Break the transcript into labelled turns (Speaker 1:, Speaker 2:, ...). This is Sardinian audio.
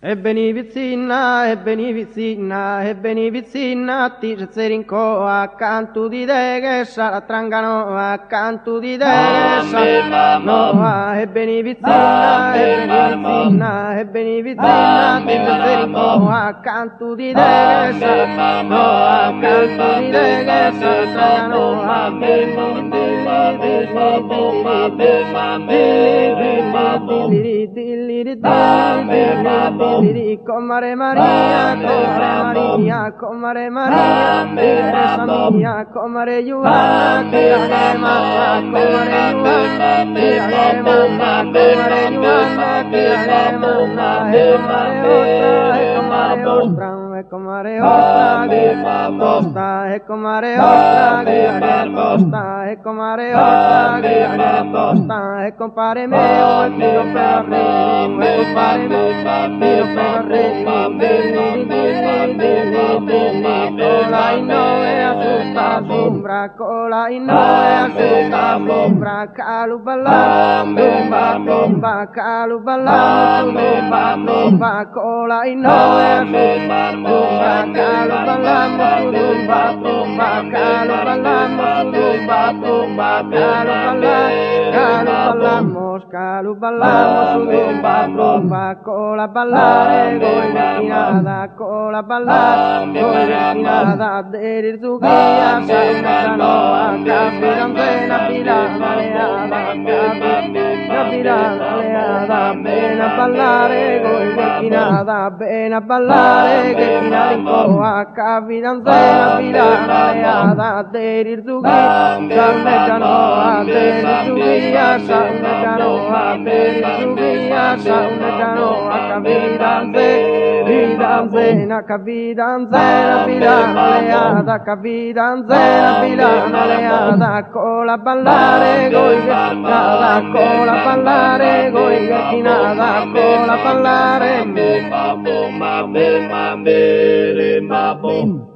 Speaker 1: E beni pitzinna, e beni pitzinna, e beni pitzinna, ti setzere in coa, cantu ti deghet sa tranga noa, cantu ti deghet sa noa. E beni pitzinna, e beni pitzinna, e beni pitzinna, ti setzere in coa, cantu ti deghet sa noa, cantu ti deghet sa tranga noa. Comare Maria, comare Maria, comare Maria, Teresa mia, comare Juanna, comare mamma, comare Juanna, comare mamma, comare Juanna, comare mamma, e comare ostra, e comare ostra, e comare ostra, tosta, e comare ostra, tosta, e comare ostra, tosta, e compare meu, e miro per e compare meu, miro per cola innoe a sutta s'umbra, cola innoe a sutta s'umbra, calu balla, tumba, tumba, calu balla, tumba, tumba, cola innoe a sutta s'umbra, calu ballamos, tumba, tumba, calu ballamos, tumba, tumba, calu balla, calu ballamos, calu ballamos, tumba, tumba, cola ballare, goi vichinada, cola ballare, goi vichinada, derirzughia, sa noa, cabidanzena, bilada leada, cabilada leada, bene a ballare, goi vichinada, bene a ballare, che in coa, cabidanzena, bilada leada, derirzughia, sa noa, derirzughia, sa noa, derirzughia, sa noa, cabidanzena, bidanzena, cabidanzena, bilada leada, cabidanzena, bilada leada, cola ballare, goi vichinada, cola ballare, goi vichinada, cola ballare.
Speaker 2: Ma bo ma be ma be re ma bo.